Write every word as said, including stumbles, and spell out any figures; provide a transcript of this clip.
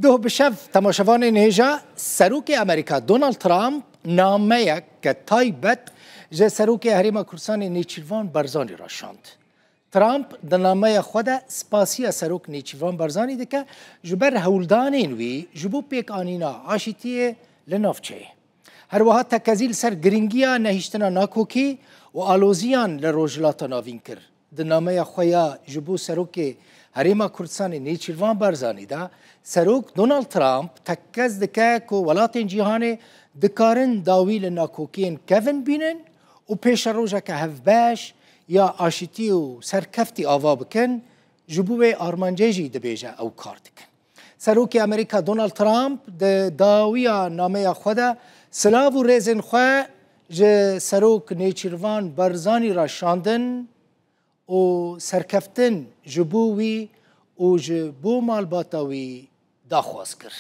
Doh bi şev temaşevanên hêja, Serokê Amerîka Donald Trump nameyeke taybet ji Serokê Herêma Kurdistanê Nêçîrvan Barzanî re şand. Trump di nameya xwe de spasiya Serok Nêçîrvan Barzanî dike ji ber hewldanên wî ji bo pêkanîna aşîtiyê li navçeyê. Her wiha tekezî li ser girîngiya nehiştina nakokî û aloziyan li Rojhilata Navîn kir. Di nameya xwe ya ji bo Serokê Herêma Kurdistanê Nêçîrvan Barzanî de, Serok Donald Trump tekez dike ku welatên cîhanê dikarin dawî li nakokiyên kevin bînin û pêşerojeke hevbeş ya aşîtî û serkeftî ava bikin, ji bo wê armancê jî dibêje ew kar dikin. Serokê Amerîka Donald Trump di dawiya nameya xwe de silav û rêzên xwe ji Serok Nêçîrvan Barzanî re şandin û serkeftin ji bo wî û ji bo malbata wî daxwaz kir.